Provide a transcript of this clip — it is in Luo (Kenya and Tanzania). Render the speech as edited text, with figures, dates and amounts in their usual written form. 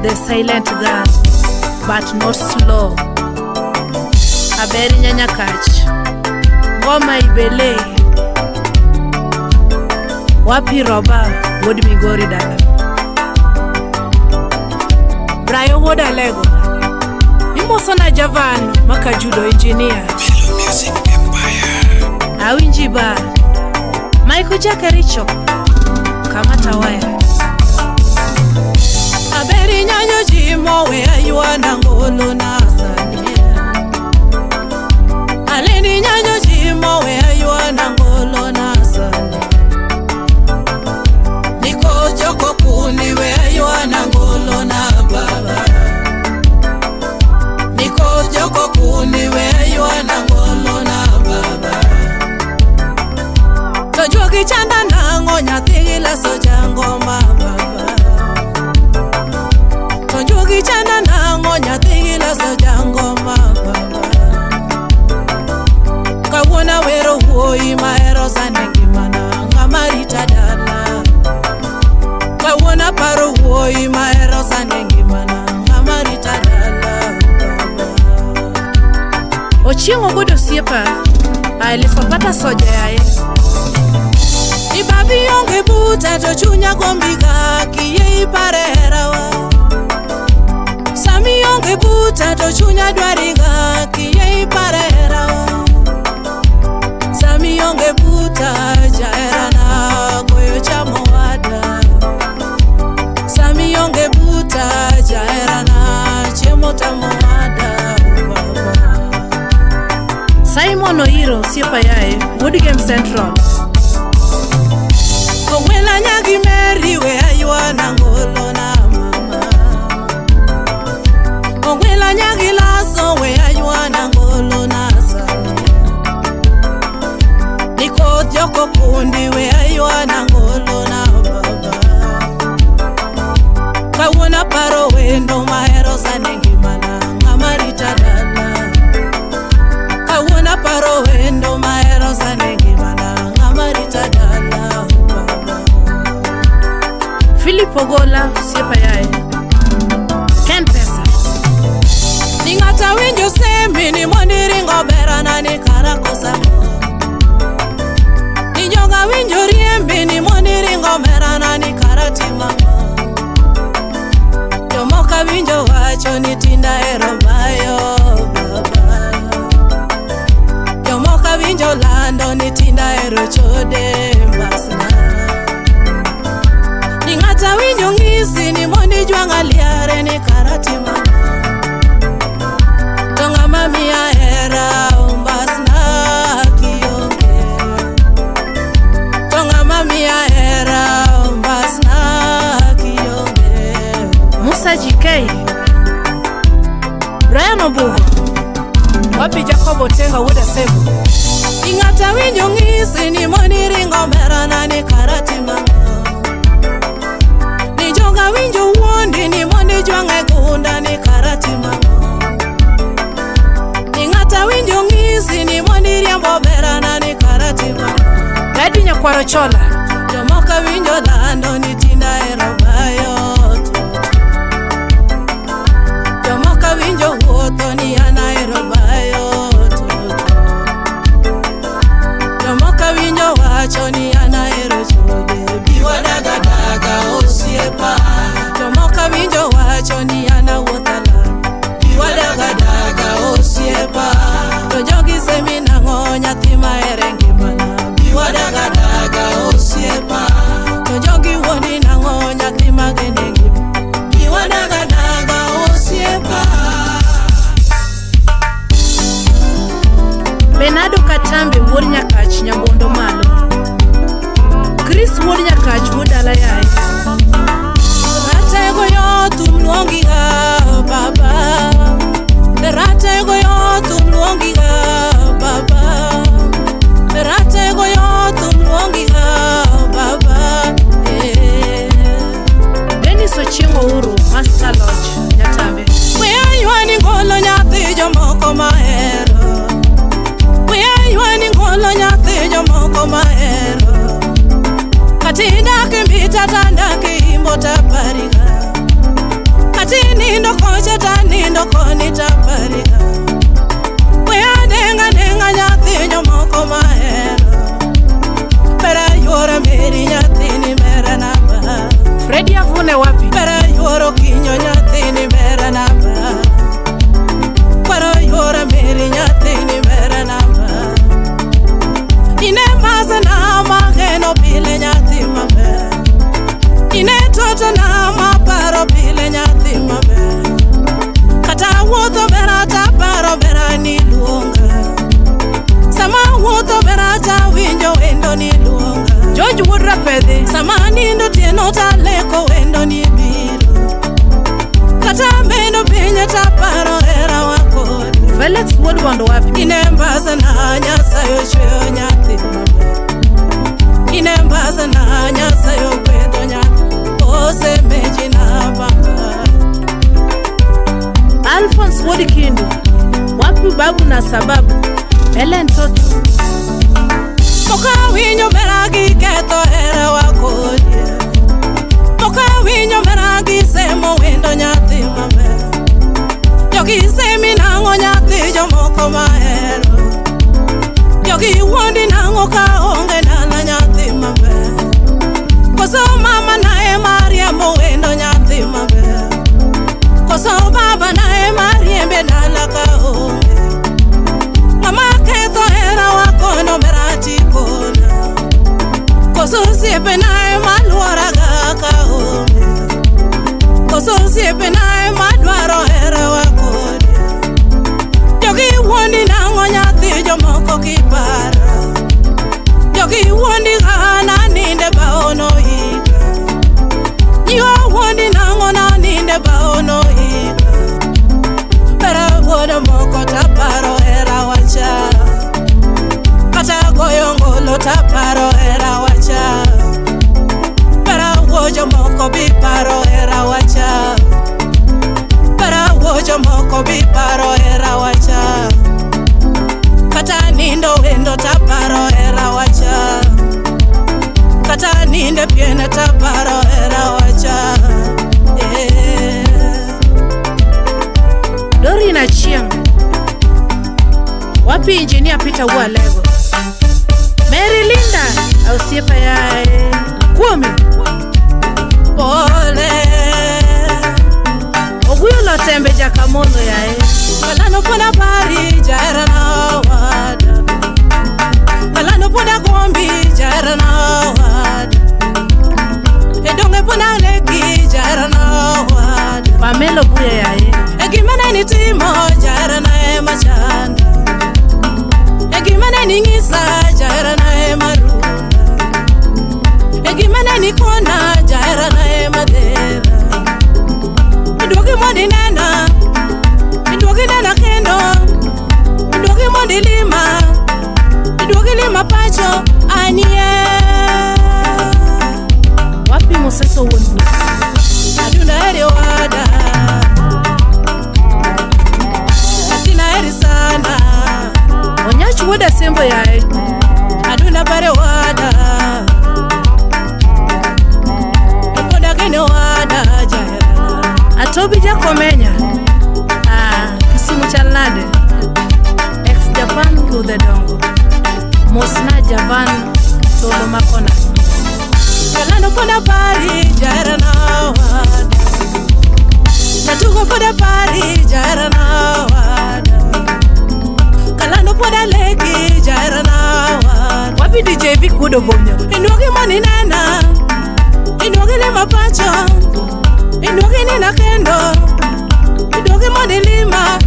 The silent girl, but not slow. Aberi Nyanyakach. Ngoma ibele. Wapi roba, wuod Migori dala. Brayo wuod Alego. Imosona Javan maka judo engineer. Milo Music Empire. Awinji ba. Michael Jakericho. Kamata waya. Aberi nyanyo jimo we aywana ngolo na sani. Aleni nyanyo jimo we aywana ngolo na sani. Niko joko kuni we aywana ngolo na baba. Niko joko kuni we aywana ngolo na baba. Tojua kichanda nango nyathi leso jango ma baba. Tonjugi chanda nango nyathi leso jango ma baba. Kawuono wero wuoyi mahero sani ngimana ng'ama rita dala. Kawuono aparo wuoyi mahero sani ngimana ng'ama rita dala baba. Ochieng' Ogudo osiepa. Aelifopata soja yaye. Ibabi onge buta to chunya gombiga kiyie ipare herawa. Sami onge buta to chunya dwariga kiyie ipare herawa. Sami onge buta jaherana goyo chamo wada. Sami onge buta jaherana chiemo tamo wada baba. Simon Oiro osiepa yaye, wuod Game Central. Ogwela nyagi Mary we aywana ngolo na mama. Ogwela nyagi Laso we aywana ngolo na sani. Niko joko kundi we aywana ngolo na baba. Kawuono aparo wendo mahero sani ngimana ng'ama rita dala. Kawuono aparo wendo mahero sani ngimana ng'ama rita dala baba. Philip Ogola osiepa yaye. Ken Pesa. Ni ng'ata winjo semi ni mondi ringo berana ni kara kosa. Ni joga winjo riembi ni mondi ringo berana ni kara tima. Jomoko winjo wacho ni tinda ero bayo baba. Jomoko winjo lando ni tinda ero chode mbasna. Ni ng'ata winjo ng'isi ni mondi jwang'a liare ni kara tima. To ng'ama miya hera ombasna kionge. To ng'ama miya hera ombasna kionge. Musa GK. Brian Obugo. Wapi Jacob Otenga wuod Asego. Ing'ata winjo ng'isi ni mondi ringo merana ni kara tima. Ni joga winjo wuondi ni mondi jwang'e gunda ni kara tima. Ni ng'ata winjo ng'isi ni mondi riembo berana ni kara tima. Gadi Nyakwaro Chola. Jomoko winjo lando ni tinda ero bayo to. Jomoko winjo wuotho ni an ahero bayo to. Jomoko winjo wacho ni an ahero chode bi wadaga daga osiepa. Jomoko winjo wacho ni an awuotho alanda bi wadaga daga osiepa. To jogi semi nang'o nyathi mahere ngimana bi wadaga daga osiepa. To jogi wuondi nang'o nyathi magene ngima bi wadaga daga osiepa. Bernardo Katambe wuod Nyakach Nyabondo malo. Chris wuod Nyakach wuod dala yaye. Ratego yo thum luongiga baba. Ratego yo thum luongiga baba. Ratego yo thum luongiga baba. Eh. Dennis Ochieng' Ouru, Master Lodge, Nyatambe. We aywani ngolo nyathi jomoko mahero. We aywani ngolo nyathi jomoko mahero. Kati dak mbita tandak imbo tapariga. Kati Kati nindo kocha ta nindo koni tapariga. We anenga nenga nyathi jomoko mahero. Bera yuora meri nyathini bera namba. Fredi Avune wapi? Bera yuoro kinyo nyathini bera namba. Bera yuora meri nyathini bera namba. Ine masana mageno pile nyathi maber. Ine toto na maparo pile nyathi maber. Kata wuotho bera taparo bera ni luonga. Sama wuotho bera tawinjo wendo ni luonga. George wuod Rapedhi. Sama nindo tieno taleko wendo ni biro. Kata meno piny taparo hera wa kodi. Felix wuod Bondo wapi? Ine mbasa na Nyasaye ochweyo nyathi maber. Ine mbasa na Nyasaye ogwedho nyathi. Osemeji na baba. Alphonse wuod Kindu. Wapi babu na sababu? Ellen Toto. Pok awinjo bera gi ketho hera wa kodi. Pok awinjo bera gi semo wendo nyathi maber. Jogi semi nang'o nyathi jomoko mahero. Jogi wuondi nang'o ka onge dala nyathi maber. Koso mama na ema riembo wendo nyathi maber. Koso baba na ema riembe dala ka onge. Mama ketho hera wa kono bera tikona. Koso osiepe na ema luora ga ka onge. Koso osiepe na ema dwaro hera wa kodi. Jogi wuondi nang'o nyathi jomoko kipara. Jogi wuondi ga na ninde baono higa. Nyiwa wuondi nang'o na ninde baono higa. Bera wuodo moko taparo hera wacha. Kata goyo ngolo taparo hera wacha. Bera wuo jomoko bi paro hera wacha. Bera wuo jomoko bi paro hera wacha. Kata nindo wendo taparo hera wacha. Kata ninde piene taparo hera wacha. Eh. Doreen Achieng. Wapi Engineer Peter Wualego? Mary Linda osiepa yae. Kuomi. Pole. Oguyo Lotembe Jakamono yae. Kalano pona pari jahera na wada. Kalano pona gombi jahera na wada. Edonge pona leki jahera na wada. Pamelo Buya yae. Egimane ni timo jahera na ema chanda. Egimane ni ngisa jahera na ema runda. Egimane ni kona jahera na ema dera. Iduogi mondi nena. Iduogi nena kendo. Iduogi mondi lima. Iduogi lima pacho anie. Wapi Moseso wuon Busi? Adunda heri wada. Atina heri sana. Onyach wuod Asembo yae. Adunda bare wada. Epoda gene wada jahera. Atobi Jakomenya. Ah, Kisumu chal nade? Ex Japan Rudhe Dongo. Mosna Javan Tolo Makona. Kalano pona pari jahera na wada. Natugo pona pari jahera na wada. Kalano pona leki jahera na wada. Wapi DJ Vic wuod Obonyo? Inuogi moni nena. Inuogi lima pacho. Inuogi nena kendo. Iduogi mondi lima